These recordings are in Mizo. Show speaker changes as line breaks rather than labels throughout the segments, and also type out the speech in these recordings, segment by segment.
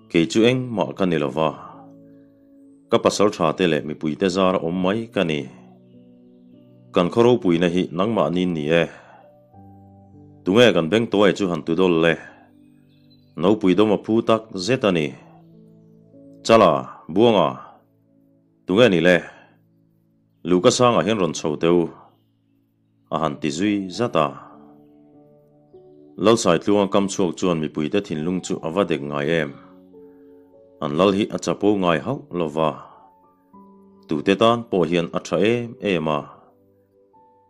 Kei chu engmah ka ni lova, ka pasal tha te leh mipuite zar awm mai ka ni. Kan khaw ropuina hi nangmahni ni e. Tunge kan beng tuai chu han tu dawl le? Nopui dawm a phu tak zet a ni. Chala, Buanga, tunge ni le? Luka sangah hian rawn chho teh u. A han ti zui zat a. Lalsaitluanga kam chhuak chuan mipuite thinlung chu a va dek ngai em? An lal hi a chapo ngai hauh lo va. Tute tan pawh hian a tha em em a.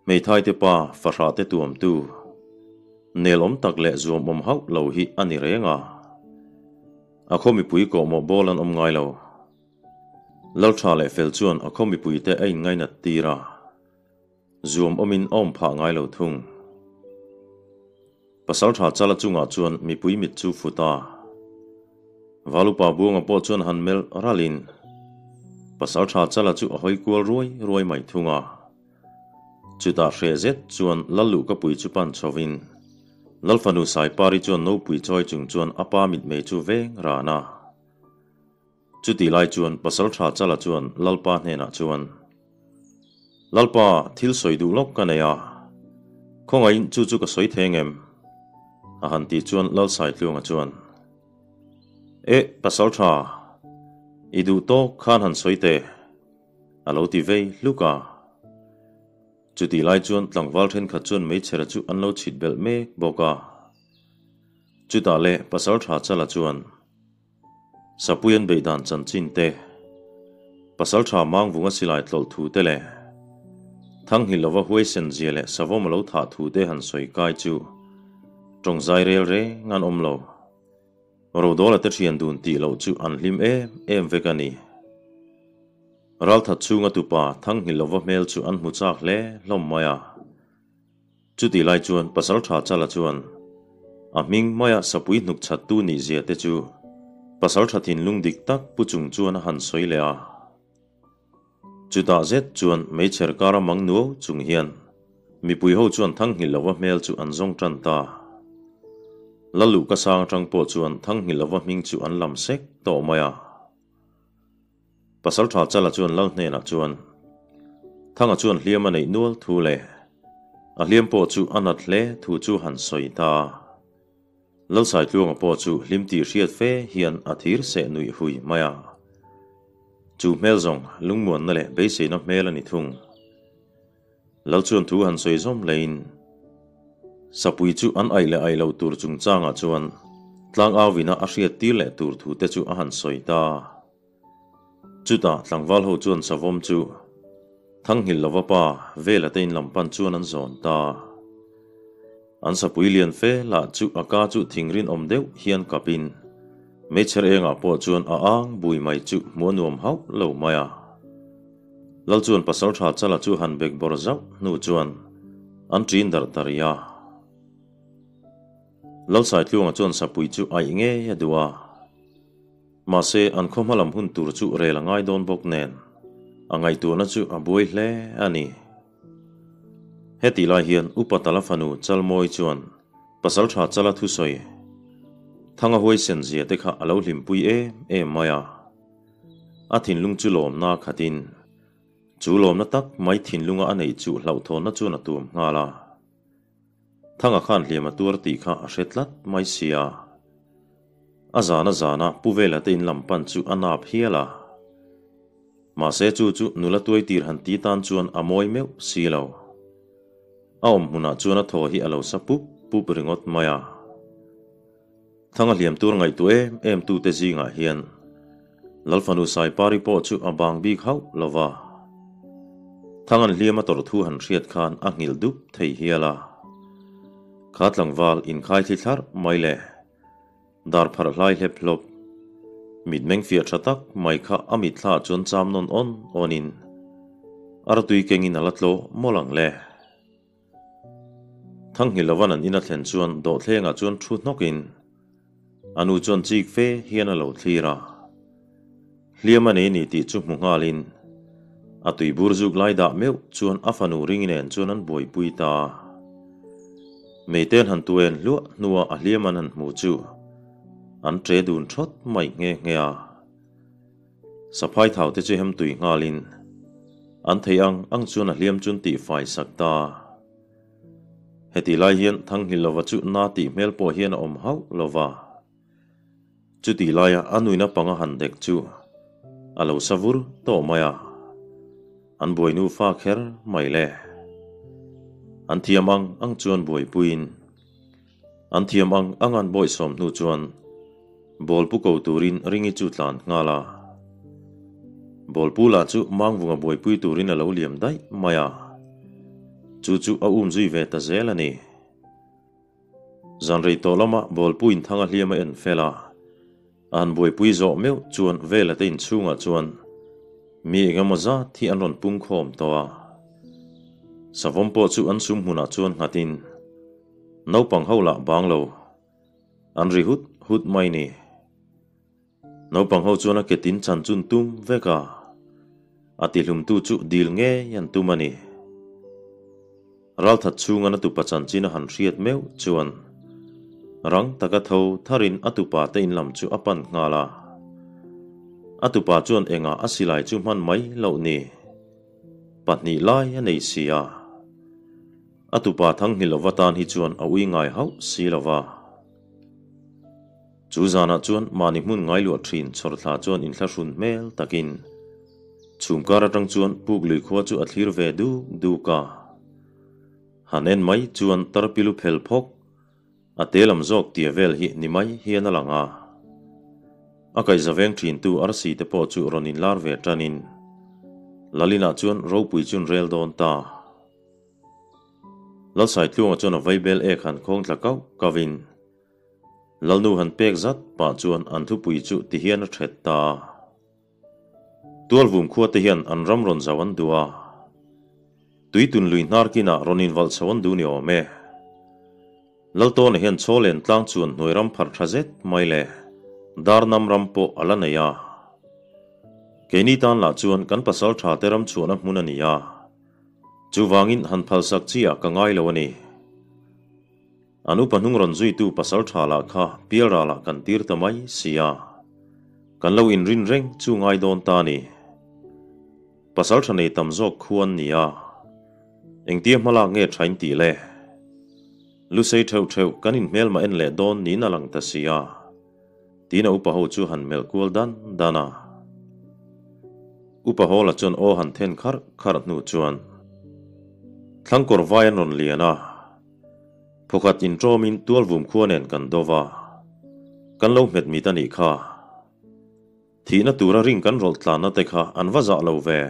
Hmeithaite pa fahrah te tuamtu, nelawm tak leh zuamawm hauh lo hi a ni reng a. A khaw mipui kawhmawh bawl an awm ngai lo. Laltha leh fel chuan a khaw mipuite a inngainat tir a. Zuam awmin a awm phah ngai lo thung. Pasaltha Chala chungah chuan mipui mit chu fut a. Valupa Buanga pawh chuan han melh ralin Pasaltha Chala chu a hawi kual ruai ruai mai thung a. Chutah hreh zet chuan Lal Luhkapui chu pan chhovin Lalfanu Saipari chuan nopui chawi chung chuan a pa mitmei chu veng ran a. Chutih lai chuan Pasaltha Chala chuan Lalpa hnenah chuan, Lalpa, thil sawi duh lawk ka nei a, khawngaihin chu chu ka sawi theng em? A han tih chuan Lalsaitluanga chuan, Eh, Pasaltha, i duh tawk khan han sawi teh, a lo ti vei hluk a. Chutih lai chuan tlangval thenkhat chuan meichhera chu an lo chhit belh mek bawk a. Chutah leh Pasaltha Chala chuan, Sapui an beih dan chanchin te, Pasaltha Mangvunga silai tlawlh thu te leh Thanghilh lova huaisen zia leh savawm a lo thah thu te han sawi kai chu tawngzai rel reng an awm lo. Rodawla te thian dun tih loh chu an hlim em em vek a ni. Ralthat chhunga tupa Thanghilh lova hmel chu an hmu chak hle hlawm mai a. Chutih lai chuan Pasaltha Chala chuan a hming maia sapui hnuk chhattu nih zia te chu Pasaltha thinlung dik tak pu chung chuan a han sawi leh a. Chutah zet chuan meichher kara mang nuau chung hian mipui ho chuan Thanghilh lova hmel chu an zawng tan ta. Laluhka sang atang pawh chuan Thanghilh lova hming chu an lam sek tawh mai a. Pasaltha Chala chuan Lal hnenah chuan, Thanga chuan hliam a neih nual thu leh a hliam pawh chu a nat hle thu chu han sawi ta. Lalsaitluanga pawh chu hlim tih hriat fe hian a thir seh nuih hui mai a. Chu hmel zawng lungmuanna leh beiseina hmel a ni thung. Lal chuan thu han sawi zawm hlein, Sapui chu an aih leh aih lo tur chungchangah chuan tlangauina a hriat tir leh tur thute chu a han sawi ta. Chutah tlangval ho chuan savawm chu Thanghilh lova pa Vela te in lam pan chuan an zawn ta. An sapui lian fe lah chu a ka chu thing rinawm deuh hian kapin meichher engah pawh chuan a ang bui mai chu hmuh a nuam hauh lo mai a. Lal chuan Pasalṭha Chala chu han bek bawr zauh hnu chuan an ṭin darh ta rih a. Lalsaitluanga chuan sapui chu aih ngei a duh a. Mahse, an khaw hmalam hun tur chu rel a ngai dawn bawk nen, a ngaihtuahna chu a buai hle a ni. Hetih lai hian Upa Tala fanu Chalmawi chuan Pasalṭha Chala thusawi Thanga huaisen zia te kha a lo hlimpui em em mai a. A thinlung chu lawmna khatin, chu lawmna tak mai thinlunga a neih chu hlauhthawnna chuan a tuam nghal a. Thanga khan hliam a tuar tih kha a hre tlat mai sia. A zana zana Pu Vela te in lam pan chu a nap hial a. Mahse chu chu nula tuai tir han ti tan chuan a mawi meuh si lo. A awm hmunah chuan a thaw hi a lo sa pup pup ringawt mai a. Thanga hliam tur ngaihtuah em em tute zingah hian Lalfanu Saipari pawh chu a bang bik hauh lo va. Thangan hliam a tawrh thu han hriat khan a nghilh dup thei hial a. Kha tlangval inkhai thli thlarh mai le. Dar pharh hlai hlep hlawp. Mitmeng fiah tha tak mai kha a mitthla ah chuan cham nawn awn awnin artui kengin a la tlawh mawlh ang le. Thanghnilovan an in a thlen chuan dawhthlengah chuan thu hnawkin a nu chuan chik fe hian a lo thlir a. Hliam a nei ni tih chu hmu nghalin a tuibur zuk lai dah meuh chuan a fanu ring nen chuan an buaipui ta. Meiten han tuen hluah hnuah a hliam an han hmu chu. An ṭe dun ṭhawt mai nghe nghe a. Saphai thau te chu hem tui nghalin an thei ang ang chuan a hliam chun tih fai sak ta. Heti lai hian Thanghilova chu na tih hmel pawh hian a awm hauh lo va. Chuti laia a nuina panga han dek chu a lo sa vur tawh mai a. An buai nufa kher mai le. An thiam ang ang chuan buaipuiin an thiam ang ang an bawihsawm hnu chuan Bawlpu ko turin Ringi chu tlan nghal a. Bawlpu lah chu Mangvunga buaipui turin a lo liam daih mai a. Chu chu a um zui ve ta zel a ni. Zan rei tawh lama Bawlpu inthang a hliam a en fel a. A han buaipui zawh meuh chuan Vela te inchhungah chuan mi engemaw zat hi an rawn pung khawm tawh a. Savawm pawh chu an sum hmunah chuan nghatin naupang ho lah bang lo an ri hut hut mai ni. Naupang ho chuan a ke tin chan chun tum vek a, a tihlumtu chu dil ngei an tum a ni. Ralthat chhunga na tupa chanchin a han hriat meuh chuan rang taka tho tharin a tupa te in lam chu a pan nghal a. A tupa chuan engah a silai chu hman mai loh ni. 2 lai a nei si a. A tupa Thanghilova tan hi chuan a ui ngai hauh si lova. Chu zanah chuan mahni hmun ngailuah thin chhawrthla chuan inthlahrun hmel takin chhum kar atang chuan puk lui khua chu a thlir ve duk duk a. Han en mai chuan tarpilu phel phawk a te lam zawk tia vel hi ni mai hian a lang a. A kaihza veng thintu arsi te pawh chu rawn inlar ve tanin Lalinah chuan ropui chun rel dawn ta. Lalsaitluanga chuan a vaibel ek han khawng tla kauh kauhin Lalnu han pek zat pah chuan an thupui chu ti hian a ṭhet ta a. Tualvum khua te hian an ram rawn zau an duh a. Tuitun lui hnar kinah rawn invalh chho an duh ni awm e. Laltawna hian Chawlen tlang chuan hnuai ram pharh ṭha zet mai le Darnam ram pawh a la nei a. Keini tan lah chuan kan pasal ṭha te ram chhuahna hmun a ni a. Chuvangin han phalsak chi ah ka ngai lo a ni. An upa hnung rawn zuitu pasal tha lah kha pialral ah kan tir ta mai si a, kan lo inrin reng chu ngai dawn ta ni. Pasal tha nei tam zawk khu an ni a, engtia hmalak nge thain tih le? Lusei theuh theuh kan inhmelmah en leh dawn niin a lang ta si a, tiin a upa ho chu han melh kual dan dan a. Upa Hawla chuan aw han then kharh kharh hnu chuan Thlangkawr vai an rawn lian a. Phawkhat inṭawmin tualvum khua nen kan do va, kan lo hmet mit a nih kha. Thihna tura ring kan rawlh tlanna te kha an va zah lo ve.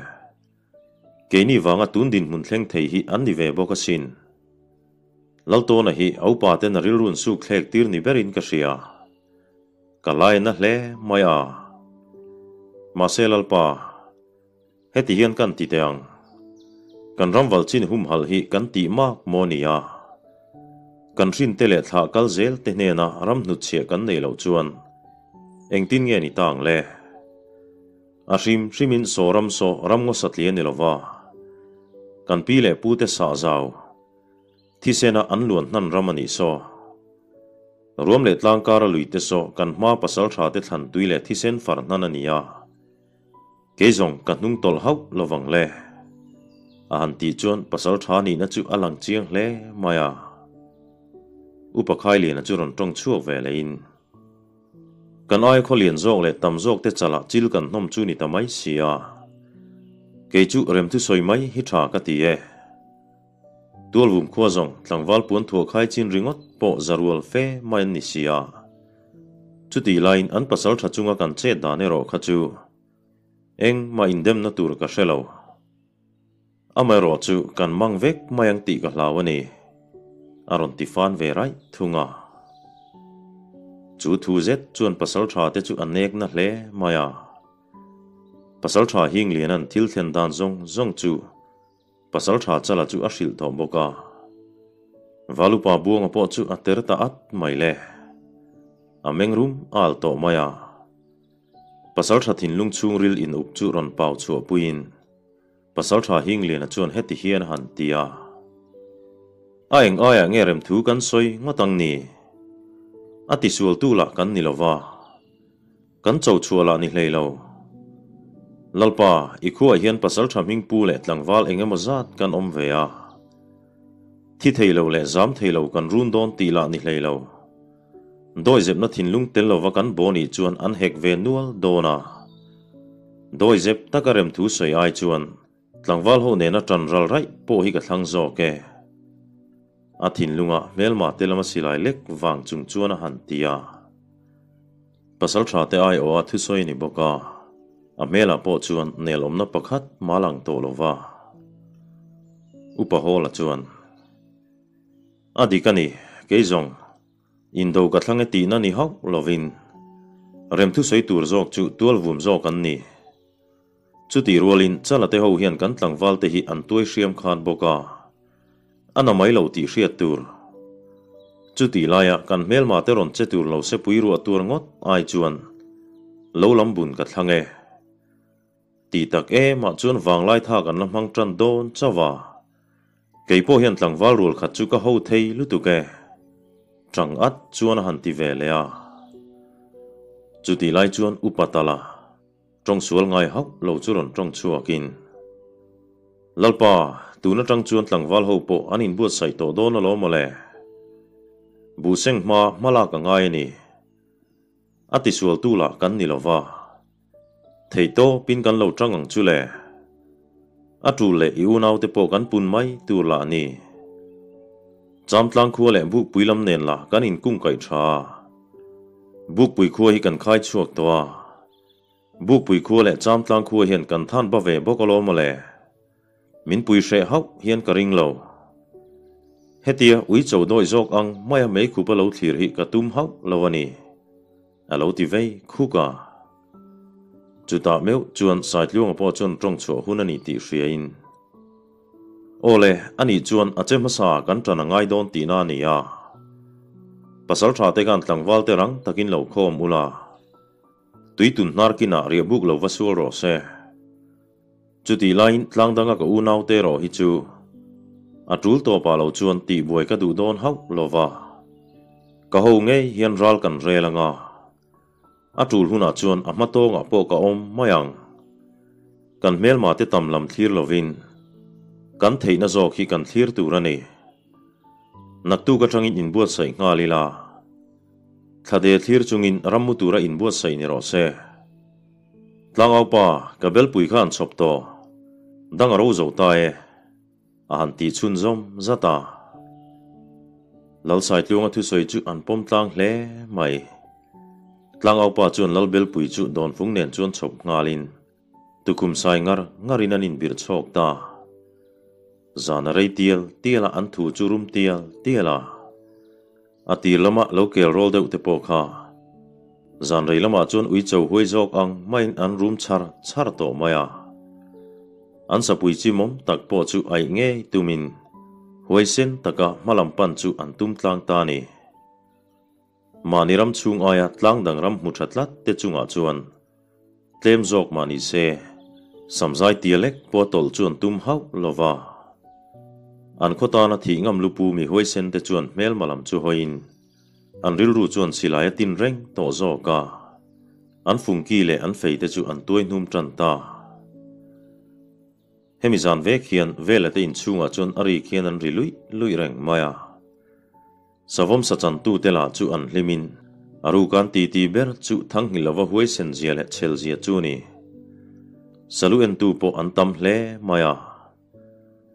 Keini vanga tun dinhmun thleng thei hi an ni ve bawk asin. Laltawna hi a upa ten a rilrun suk thlek tir ni berin ka hria. Ka laina hle mai a. Mahse Lalpa. Heti hian kan ti teh ang. Kan ram valchin humhalh hi kan tih mak maw ni a? Kan hrinte leh thlah kal zel te hnena ram hnutchhiah kan nei loh chuan engtin nge ni ta ang le? A hrim hrimin saw ram saw ram ngaw satli a ni lova, kan pi leh pute sah zau thisena an luan hnan ram a nih saw. Ruam leh tlang kara luite saw kan hma pasaltha te thlan tui leh thisen far hnan a ni a. Kei zawng ka hnung tawlh hauh lovang le. A han tih chuan pasal tha nihna chu a lang chiang hle mai a. Upa Khailiana chu rawn tawng chhuak ve leiin, Kan aia khaw lian zawk leh tam zawk te chalah chil kan hnawm chu ni ta mai si a. Kei chu remthusawi mai hi tha ka ti e. Tualvum khua zawng tlangval puan thuah khai chin ringawt pawh za rual fe mai an ni si a. Chutih laiin an pasal tha chunga kan chet dan erawh kha chu engmah indemna tur ka hre lo. Amaherawh chu kan mang vek mai ang tih ka hlau a ni, a rawn ti fan ve raih thung a. Chu thu zet chuan pasal tha te chu a nek na hle mai a. Pasal tha Hingliana'n thil thlen dan zawng zawng chu Pasal tha chala chu a hrilh tawh bawk a. Valupa Buanga pawh chu a ter ta at mai le. A meng rum al tawh mai a. Pasal tha thinlung chhungril in up chu rawn pau chhuah puiin Pasal tha Hingliana chuan heti hian a han ti a. A eng aiah nge remthu kan sawi ngawt ang ni? A tisualtu lah kan ni lova, kan cho chhuah lah ni hlei lo. Lalpa, i khuaah hian pasalṭha hming pu leh tlangval eng emaw zat kan awm ve a. Thi thei lo leh zam thei lo kan run dawn tih lah ni hlei lo. Dawizepna thinlung tel lova kan bo nih chuan an hek ve nual dawn a. Dawizep taka remthu sawi ai chuan Tlangval ho nena ṭan ral raih pawh hi ka thlang zawk e. A thinlunga hmelma te lama silai lek vang chung chuan a han ti a. Pasalṭha te aiawha thusawi a ni bawk a, a hmelah pawh chuan nelawmna pakhat mah lang tawh lo va. Upa Hawla chuan, A dik a ni, kei zawng, indo ka thlang e tihna ni hauh lovin, remthusawi tur zawk chu tualvum zawk an ni. Chutih rualin Chala te ho hian kan tlangval te hi an tuai hriam khan bawk a, a na mai lo tih hriat tur. Chutih laia kan hmelma te rawn che tur lo sepui ruah tuar ngawt ai chuan lo lam bun ka thlang e. Tih tak emah chuan vanglai tha kan la hmang tan dawn chauh a, kei pawh hian tlangval rual khat chu ka ho thei lutuk e. Tang at chuan a han ti ve leh a. Chutih lai chuan Upa Tala. Tawng sual ngai hauh lo chu rawn tawng chhuakin, Lalpa, tun atang chuan tlangval ho pawh an inbuatsaih tawh dawn alawm mawle. Buhseng hma hma lak a ngai a ni. A tisualtu lah kan ni lova. Thei tawpin kan lo tang ang chu le. A tul leh i unaute pawh kan pun mai tur lah a ni. Chamtlang khua leh Bukpui lam nen lah kan inkungkaih tha a. Bukpui khua hi kan khai chhuak tawh a. Bukpui khua leh Chamtlang khua hian kan than ba ve bawk alawm mawle. Min pui hreh hauh hian ka ring lo. Hetia ui cho dawi zawk ang maia meikhup a lo thlir hi ka tum hauh lo a ni. A lo ti vei khuk a. Chutah meuh chuan Saitluanga pawh chuan tawng chhuah hun a ni tih hriain, Aw le, ani chuan a che hmasa kan ṭan a ngai dawn tihna a ni a. Pasalṭha te khan tlangval te rang takin lo khawm ula. Tui tun hnar kinah riah buk lo va sual rawh se. Chutih laiin tlang danga ka unaute erawh hi chu a tul tawpah lo chuan tihbuai ka duh dawn hauh lo va. Ka ho ngei hian ral kan rel anga, a tul hunah chuan a hma tawngah pawh ka awm mai ang. Kan hmelma te tam lam thlir lovin kan theihna zawk hi kan thlir tur a ni. Naktuk atangin inbuatsaih nghal ila. Thlade thlir chungin rammu tura inbuatsaih ni rawh se. Tlangaupa, ka belpui kha an chhawp tawh. Dang a ro zo ta e. A han tih chhun zawm zat a. Lalsaitluanga thusawi chu an pawm tlang hle mai. Tlangaupa chuan Lalbelpui chu dawnfung nen chuan chhawp nghalin Tukhum sai ngar ngarin an inbirh chhawk ta. Zan a rei tial tial a an thu chu rum tial tial a. A tir lama lo kel rawl deuh te pawh kha. Zan rei lamah chuan ui cho huai zawk ang maiin an rum chhar chhar tawh mai a. An sapui chimawm tak pawh chu aih ngei tumin huaisen taka hmalam pan chu an tum tlang ta a ni. Mahni ram chhung aia tlang dang ram hmu tha tlat te chungah chuan tlem zawk mah ni se, samzai tia lek pawh tawlh chu an tum hauh lo va. An khaw tana thih ngam lupu mi huaisen te chuan hmelma lam chu hawiin an rilru chuan silai a tin reng tawh zawk a, an fungki leh an fei te chu an tuai hnum tan ta. Hemi zan vek hian Vela te inchhungah chuan a rik hian an ri luih luih reng mai a. Savawm sachantute lah chu an hlimin a rukan titi ber chu Thanghil lova huaisen zia leh chhel zia chu a ni. Salu entu pawh an tam hle mai a.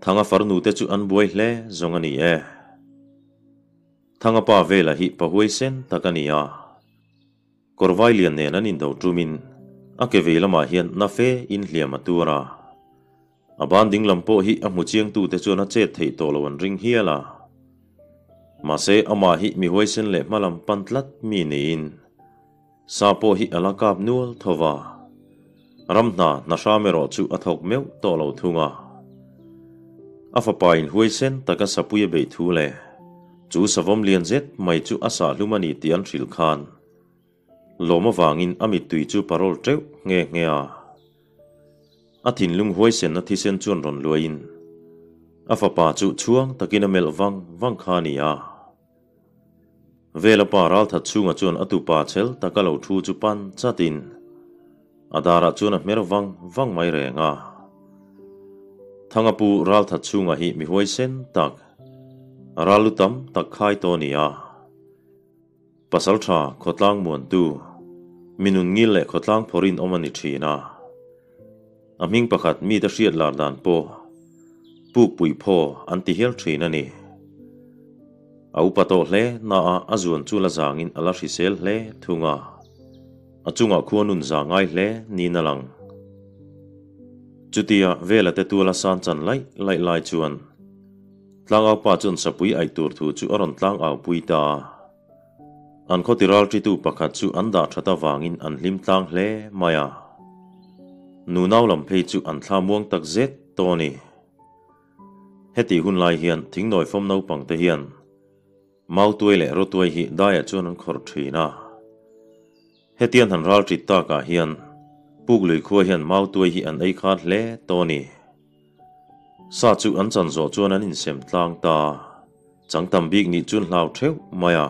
Thanga farnute chu an buai hle zawng a ni e. Thanga pa Vela hi pa huaisen tak a ni a. Kawrvai lian nen an indo tumin a ke vei lamah hian na fe in hliam a tuar a. A ban ding lam pawh hi a hmu chiangtute chuan a chet theih tawh lo an ring hial a. Mahse, amah hi mi huaisen leh hma lam pan tlat mi niin sa pawh hi a la kap nual tho va. Ram hna hna hram erawh chu a thawk meuh tawh lo thung a. A fapa in huaisen taka sapui a beih thu leh chu savawm lian zet mai chu a sahhlum a ni tih an hrilh khan Lawm avangin a mittui chu parawl teuh nghe nghe a. A thinlung huaisenna thisen chuan rawn luaiin a fapa chu chhuang takin a melh vang vang kha a ni a. Vela pa ralthat chhunga chuan a tupa chhel taka lo thu chu pan chatin a darah chuan a hmer vang vang mai reng a. Thanga pu ralthat chhunga hi mi huaisen tak, ral lu tam tak khai tawh a ni a. Pasal tha khawtlang muantu, mi nun ngil leh khawtlang phawrin awm a ni thin a. A hming pakhat mite hriat lar dan pawh Pukpui phaw an ti hial thin a ni. A upa tawh hle na a a zuan chu la zangin a la hrisel hle thung a, a chungah khua nun za ngai hle niin a lang. Chutia Vela te tuala san chan laih laih lai chuan Tlangaupa chuan sapui aih tur thu chu a rawn tlangau pui ta a. An khawti ralṭitu pakhat chu an dah ṭhat avangin an hlim tlang hle mai a. Nunau lam phei chu an thla muang tak zet tawh a ni. Hetih hun lai hian thingnawi fawm naupang te hian mautuai leh rawtuai hi daiah chuan an khawrh ṭhin a. Hetian han ralṭit takah hian Puklui khua hian mautuai hi an ei khat hle tawh a ni. Sa chu an chan zawh chuan an insem tlang ta. Chang tam bik nih chuan hlau theuh mai a.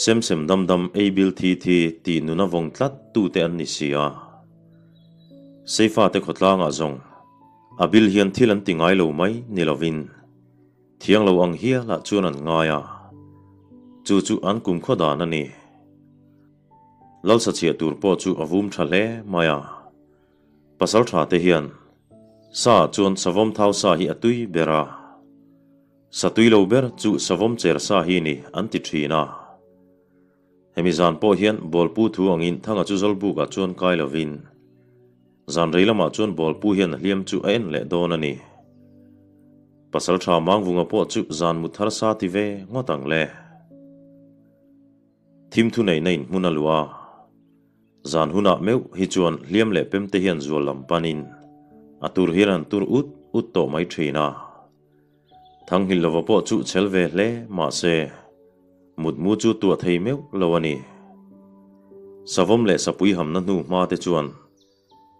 Sem sem dam dam ei bil thi thi tih nun a vawng tlat tute an ni si a. Seifa te khawtlangah zawng a bil hian thil an ti ngai lo mai ni lovin thiang lo ang hialah chuan an ngai a. Chu chu an kumkhaw dan a ni. Lalsa chhiah tur pawh chu a vum tha hle mai a. Pasal tha te hian sa ah chuan savawm thau sa hi a tui ber a, sa tui lo ber chu savawm cher sa hi ni an ti thin a. Hemi zan pawh hian bawlpu thu angin Thanga chu Zawlbuk ah chuan kai lovin zan rei lamah chuan bawlpu hian a hliam chu a en leh dawn a ni. Pasal tha Mangvunga pawh chu zan mut harsa ti ve ngawt ang le. Thim thu neihna in hmun a luah a. Zan hunah meuh hi chuan hliam leh pem te hian zual lam panin a tur hian an tur ut ut tawh mai thin a. Thanghil lova pawh chu chhel ve hle mahse mutmu chu tuah thei meuh lo a ni. Savawm leh sapui hamna hnu hma te chuan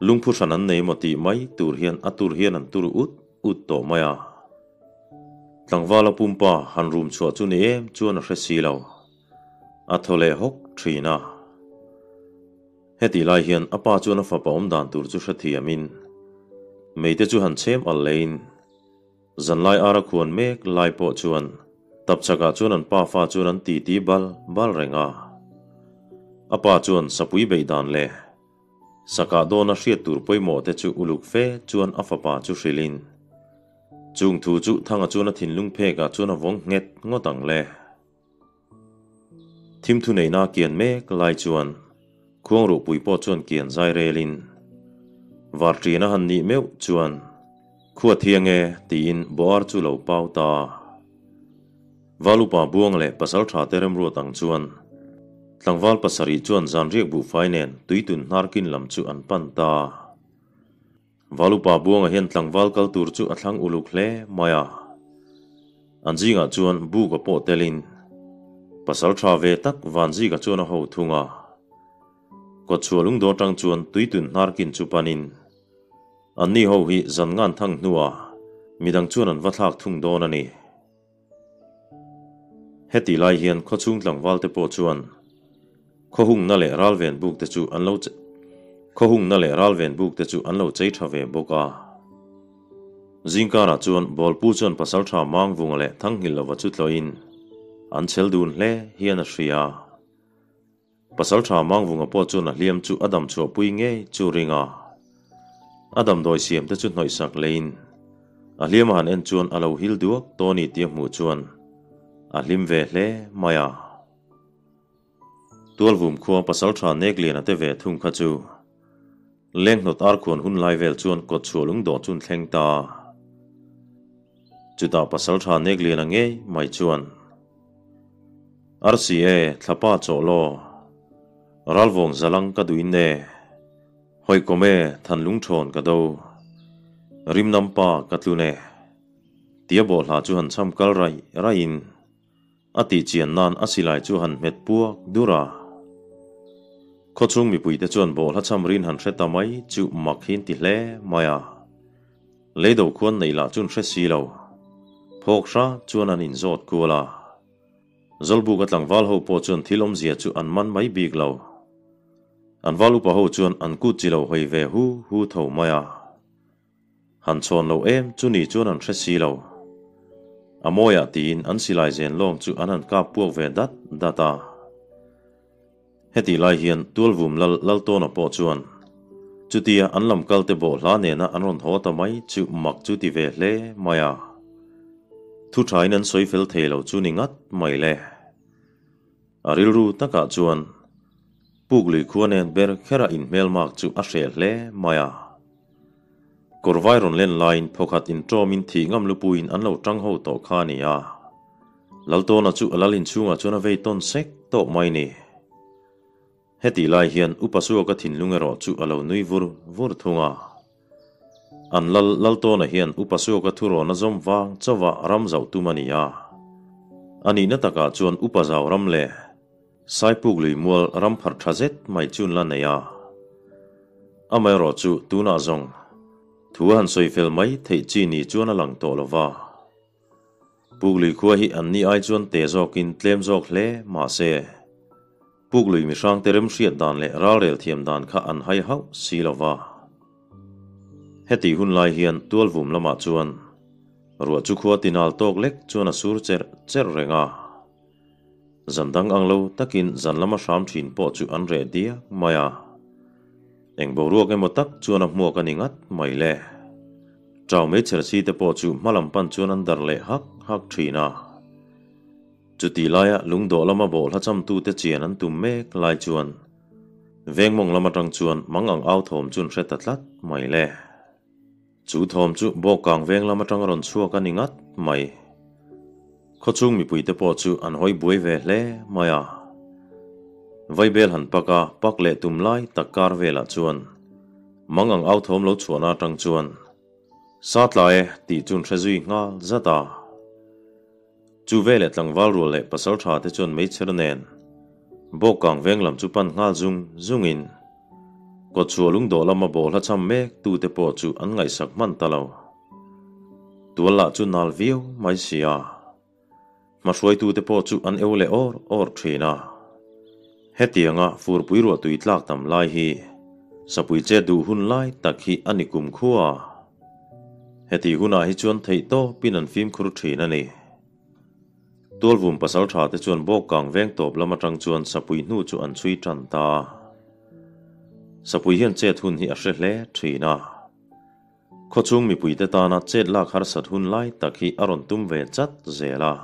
lungphu hran an nei maw tih mai tur hian a tur hian an tur ut ut tawh mai a. Tlangvala pumpa han rum chhuah chu ni em chuan a hre si lo. A thaw leh hawk thin a. Hetih lai hian a pa chuan a fapa awm dan tur chu hrethiamin meite chu han chhem al leiin zanlai ara khuan mek lai pawh chuan tapchhakah chuan an pafa chuan an titi bal bal reng a. A pa chuan sapui beih dan leh sakah dawna hriat tur pawimawh te chu uluk fe chuan a fapa chu hrilhin chung thu chu Thanga chuan a thinlung phekah chuan a vawng nghet ngawt ang le. Thim thu neihna kian mek lai chuan Khuangruhpui pawh chuan kian zai relin Varṭian a han nih meuh chuan Khua thiang e tiin Boar chu lo pau ta. Valupa Buang leh Pasalṭha te remruat ang chuan tlangval pasarih chuan zanriak buhfai nen tuitun hnarkin lam chu an pan ta. Valupa Buanga hian tlangval kal tur chu a thlang uluk hle mai a. An zingah chuan Buka pawh telin pasal tha ve tak Vanzika chuan a ho thung a. Kawtchhuah lungdaw atang chuan tuitun hnarkin chu panin anni ho hi zan ngan thang hnuah midang chuan an va thlak thung dawn a ni. Hetih lai hian khawchhung tlangval te pawh chuan khawhungna leh ralven buk te chu an lo khawhungna leh ralven buk te chu an lo chei tha ve bawk a. Zingkarah chuan Bawlpu chuan Pasaltha Mangvunga leh Thanghilhlova chu tlawhin an chhel dun hle hian a hria. Pasalṭha Mangvunga pawh chuan a hliam chu a dam chhuahpui ngei chu ring a. A damdawi siam te chu hnawihsak leiin a hliam a han en chuan a lo hil duak tawh a ni tih a hmuh chuan a hlim ve hle mai a. Tualvum khua Pasalṭha Nekliana te ve thung kha chu Lenghnawt arkhuan hun lai vel chuan kawtchhuah lungdawh chu an thleng ta a. Chutah Pasalṭha Nekliana ngei mai chuan. Arsi e, thlapa chawh law. Ralvawng zalang ka duin e. Hawikawm e, thanlung thawn ka do. Rimnam pa ka tlun e. Tia bawhhla chu han cham kal raih raihin a tih chian nan a silai chu han hmet puak dur a. Khawchhung mipuite chuan bawhhla cham rin han hre ta mai chu mak hi an ti hle mai a. Leido khuan neih lah chuan hre si lo. Phawk hra chuan an inzawt kual a. Zawlbuka tlangval ho pawh chuan thil awmzia chu an man mai bik lo. An val upa ho chuan an kut chi lo hawi ve hu hu tho mai a. Han chhawn lo em chu ni chuan an hre si lo. A mawiah tiin an silai zen lawng chu an han kap puak ve dat dat a. Hetih lai hian Tualvum Lal Laltawna pawh chuan chutia an lam kalte bawh hla nena an rawn haw ta mai chu mak chu ti ve hle mai a. Thu thain an sawi fel thei lo chu ni ngat mai le. A rilru takah chuan Puklui khua nen ber khera inhmelmak chu a hreh hle mai a. Kawrvai rawn len laiin phawkhat inṭawmin thih ngam lupuiin an lo ṭang ho tawh kha a ni a. Laltawna chu a lal inchhungah chuan a vei tawn sek tawh mai ni. Hetih lai hian Upa Suaka thinlung erawh chu a lo nui vur vur thung a. An lal Laltawna hian Upa Suaka thurawn a zawm vang chauha ram zauh tum a ni a. A nihna takah chuan Upa zau ram leh Saipuk lui mual ram pharh tha zet mai chun la nei a. Amaherawh chu tunah zawng thu a han sawi fel mai theih chi ni chuan a lang tawh lo va. Puklui khua hi an ni ai chuan te zawkin tlem zawk hle mah se, Puklui mihrangte remhriat dan leh ralrel thiam dan kha an hai hauh si lo va. Hetih hun lai hian Tualvum lamah chuan ruah chu khua tinal tawk lek chuan a sur cherh cherh reng a. Zan dang ang lo takin zan lama hram thin pawh chu an reh diak mai a. Eng boruak emaw tak chuan a hmuak a ni ngat mai le. Chau meichher si te pawh chu hma lam pan chuan an dar leh hak hak thin a. Chutih laia lungdawh lama bawhhla chamtute chian an tum mek lai chuan vengmawng lam atang chuan mang ang au thawm chu an hre ta tlat mai le. Chu thawm chu Bawkkang veng lam atang a rawn chhuak a ni ngat mai. Khawchhung mipuite pawh chu an hawi buai ve hle mai a. Vaibel han pak a, pak leh tum lai tak kar velah chuan mang ang au thawm lo chhuahna atang chuan Sa tla e tih chu an hre zui nghal zat a. Chu veleh tlangval rual leh pasal tha te chuan meichher nen Bawkkang veng lam chu pan nghal zung zungin Kawtchhuah lungdawh lama bawhhla cham mek tute pawh chu an ngaihsak hman ta lo. Tual lah chu nal viau mai si a. Hmahruaitute pawh chu an eu leh awr awr thin a. Hetianga furpui ruahtui tlak tam lai hi sapui chet duh hun lai tak hi a ni kum khua. Heti hunah hi chuan theihtawpin an fimkhur thin a ni. Tualvum pasal tha te chuan Bawkkang veng tawp lam atang chuan Sapui hnu chu an chhui tan ta a. Sapui hian chet hun hi a hre hle thin a. Khawchhung mipuite tana chet lak harsat hun lai tak hi a rawn tum ve chat zel a.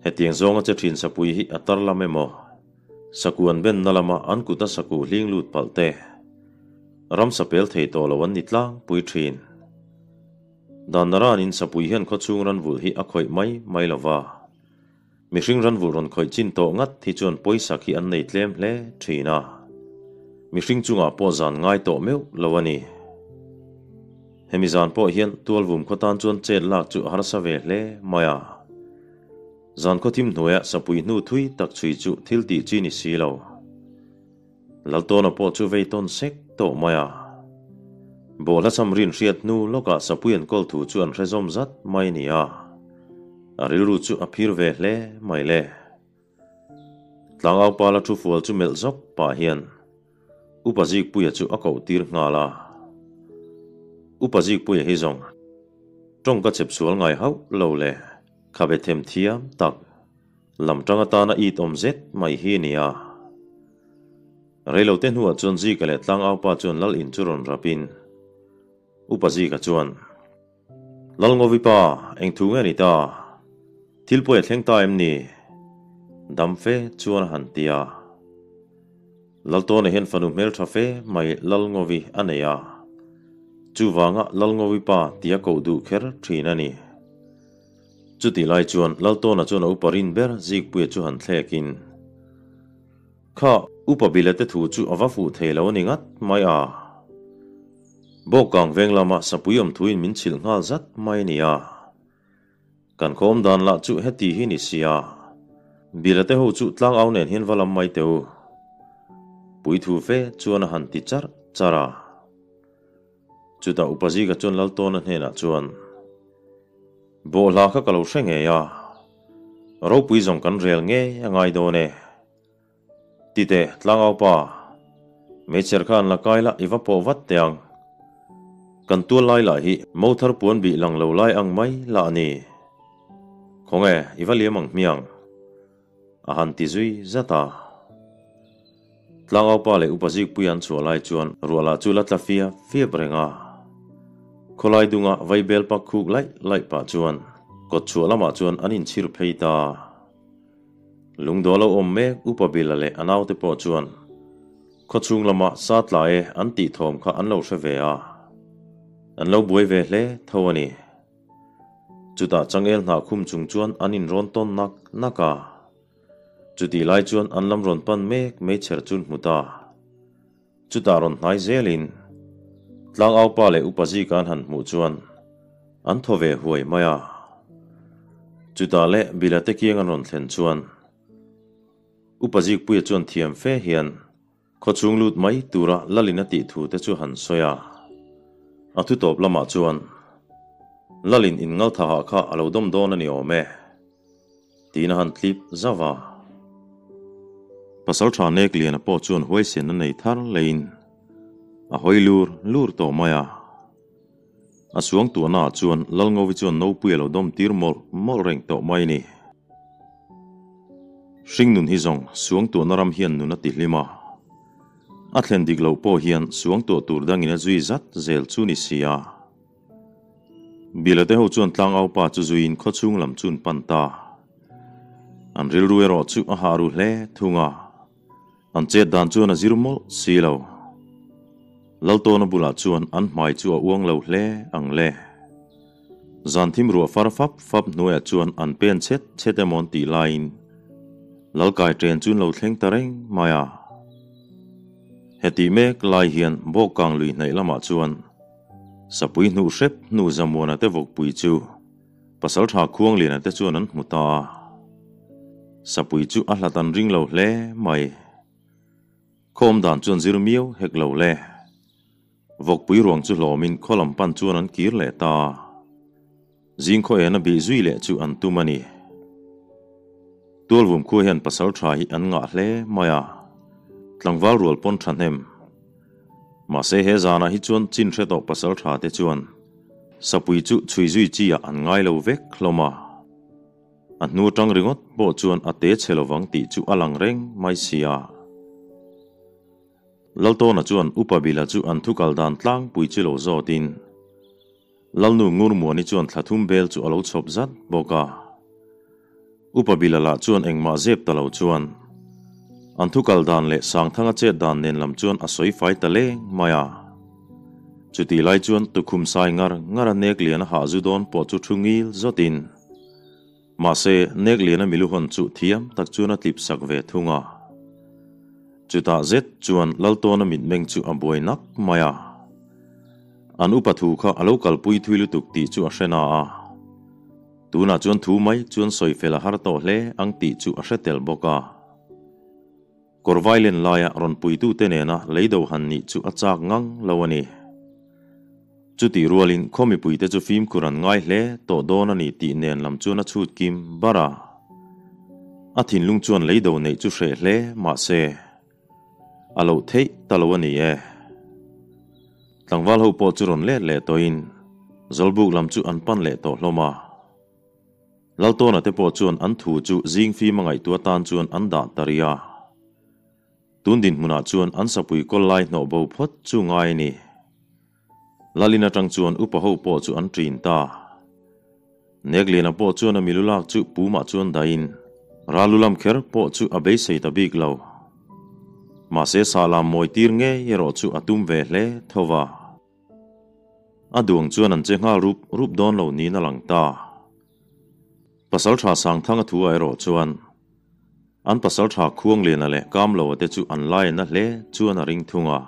Hetiang zawnga che thin Sapui hi a tar lam emaw, Saku an benna lama an kuta saku hling lut palh te, ramsa pel thei tawh lo an ni tlangpui thin. Dan naranin sapui hian khawchhung ranvulh hi a khawih mai mai lo va. Mihring ranvulh rawn khawih chin tawh ngat hi chuan pawisa khi an nei tlem hle thin a. Mihring chungah pawh zan ngai tawh meuh lo a ni. Hemi zan pawh hian Tualvum khaw tan chuan chet lak chu a harsa ve hle mai a. Zan khawthim hnuaia sapui hnu thui tak chhui chu thil tih chi ni si lo. Laltawna pawh chu vei tawn sek tawh mai a. Bawhhla cham rin hriat hnu lawkah sapui an kawl thu chu an hre zawm zat mai ni a. A rilru chu a phir ve hle mai le. Tlangau pala thu fual chu melh zawk pah hian Upa Zikpuia chu a koh tir nghal a. Upa Zikpuia hi zawng tawng ka chep sual ngai hauh lo le, khabe them thiam tak. Lam tang atana it awm zet mai hi a ni a. Reilote hnuah chuan Zika leh Tlangaupa chuan Lal in chu rawn rapin Upa Zika chuan, Lal Ngovipa, eng thu nge ni ta? Thil pawi a thleng ta em ni? Dam fe chuan a han ti a. Laltawna hian fanu hmeltha fe mai Lal Ngovi a nei a. Chuvanga Lal Ngovipa tia koh duh kher thin a ni. Chutih lai chuan Laltawna chuan a upa rin ber Zikpuia chu han thlekin, Kha, upa Bila te thu chu a va fuh thei lo a ni ngat mai a. Bawkkang veng lama sapui awm thuin min chhilh nghal zat mai a ni a. Kan khawm dan lah chu heti hi ni sia. Bila te ho chu tlangau nen hian va lam mai teh u. Puithu fe chuan a han ti charh charh a. Chutah Upa Zika chuan Laltawna hnenah chuan, Bawhhla kha ka lo hre ngei a. Ropui zawng kan rel ngei a ngai dawn e. Titeh, tlangaupa, meichher kha an la kai la, i va pawh vat teh ang. Kan tual lai lah hi mo thar puan bih lang lo lai ang mai lah a ni. Khawnge, i va liam ang hmiang? A han ti zui zat a. Tlangaupa leh upa zikpui an chhuah lai chuan ruah lah chu la tla fiap fiap reng a. Khawlai dunga vaibel pak khuk laih laih pah chuan kawt chhuah lamah chuan an inchhir phei ta. Lungdaw lo awm mek upa Bila leh a naute pawh chuan khawchhung lama sa tla e an tih thawm kha an lo hre ve a, an lo buai ve hle tho a ni. Chutah changel hnah khum chung chuan an inrawn tawn nak nak a. Chutih lai chuan an lam rawn pan mek meichher chu an hmu ta. Chutah rawn hnai zelin Tlangaupa leh Upa Zika an han hmuh chuan an thaw ve huai mai a. Chutah leh Bila te kiang an rawn thlen chuan Upa Zikpuia chuan thiam fe hian Khawchhung lut mai tura Lalin a tih thu te chu han sawi a. A thu tawp lamah chuan Lalin inngalthaha kha a lo dawm dawn a ni awm e. Tiin a han tlip zauh a. Pasalṭha Nekliana pawh chuan huaisen a nei thar leiin a hawi lur lur tawh mai a. A suang tuahnaah chuan Lalngovi chuan Nopui a lo dawm tir mawlh mawlh reng tawh mai ni. Hringnun hi zawng suang tuahna ram hian nun a ti hlim a. A thlen dik loh pawh hian suang tuah tur dangin a zui zat zel chu ni si a. Bilate ho chuan tlangaupa chu zuiin khawchhung lam chu an pan ta. An rilru erawh chu a hah ru hle thung a, an chet dan chuan a zir mawlh si lo. Laltawna bulah chuan an hmai chu a uang lo hle ang le. Zan thim ruah far fap fap hnuaiah chuan an pen chhet chhet emaw an tih laiin Lalkai ṭen chu an lo thleng ta reng mai a. Hetih mek lai hian Bawkkang lui hnaih lamah chuan Sapui hnuh hrep hnu Zamuana te vawkpui chu Pasalṭha Khuangliana te chuan an hmu ta a. Sapui chu a hlat an ring lo hle mai. Khawm dan chuan zir miau hek lo le. Vawkpui ruang chu hlawmin khaw lam pan chuan an kir leh ta a. Zing khaw ena bih zui leh chu an tum a ni. Tualvum khua hian pasalṭha hi an ngah hle mai a, tlangval rual pawn ṭhahnem. Mahse he zanah hi chuan chin hre tawh pasalṭha te chuan sapui chu chhui zui chi ah an ngai lo vek hlawm a. A hnu aṭang ringawt pawh chuan a te chhe lovang tih chu a lang reng mai si a. Laltawna chuan Upa Bila chu an thu kal dan tlangpui chu lo zawtin Lalnu Ngurmuani chuan thla thum bel chu a lo chhawp zat bawk a. Upa Bila lah chuan engmah zep ta lo chuan an thu kal dan leh Sangthanga chet dan nen lam chuan a sawi fai ta leng mai a. Chutih lai chuan tukhum sai ngar ngar a nek lian a hah zu dawn pawh chu thu ngil zawtin Mahse, Nekliana miluhawn chu thiam tak chuan a tlip sak ve thung a. Chutah zet chuan Laltawna mitmeng chu a buai nak mai a. An upa thu kha a lo kalpui thui lutuk tih chu a hre na a. Tunah chuan thu mai chuan sawi fel a har tawh hle ang tih chu a hre tel bawk a. Kawr vailen laia rawn puitute nena leido han nih chu a chak ngang lo a ni. Chutih rualin khaw mipuite chu fimkhur an ngai hle tawh dawn a ni tih nen lam chuan a chhut kim bar a. A thinlung chuan leido neih chu hreh hle mah se, a loh theih ta lo a ni e. Tlangval ho pawh chu rawn let leh tawhin Zawlbuk lam chu an pan leh tawh hlawm a. Laltawna te pawh chuan an thu chu zing fim a ngaihtuah atan chuan an dah ta rih a. Tun dinhmunah chuan an sapui kawl lai hnawh bo phawt chu ngai a ni. Lalin atang chuan upa ho pawh chu an ṭin ta. Nekliana pawh chuan a milu lak chu pumah chuan dahin Ralu lam kher pawh chu a beisei ta bik lo. Mahse sahlam mawi tir ngei erawh chu a tum ve hle tho va. A duang chuan an che nghal rup rup dawn lo niin a lang ta. Pasalṭha Sangthanga thu ah erawh chuan an pasalṭha Khuangliana leh Kamloa te chu an lai na hle chuan a ring thung a.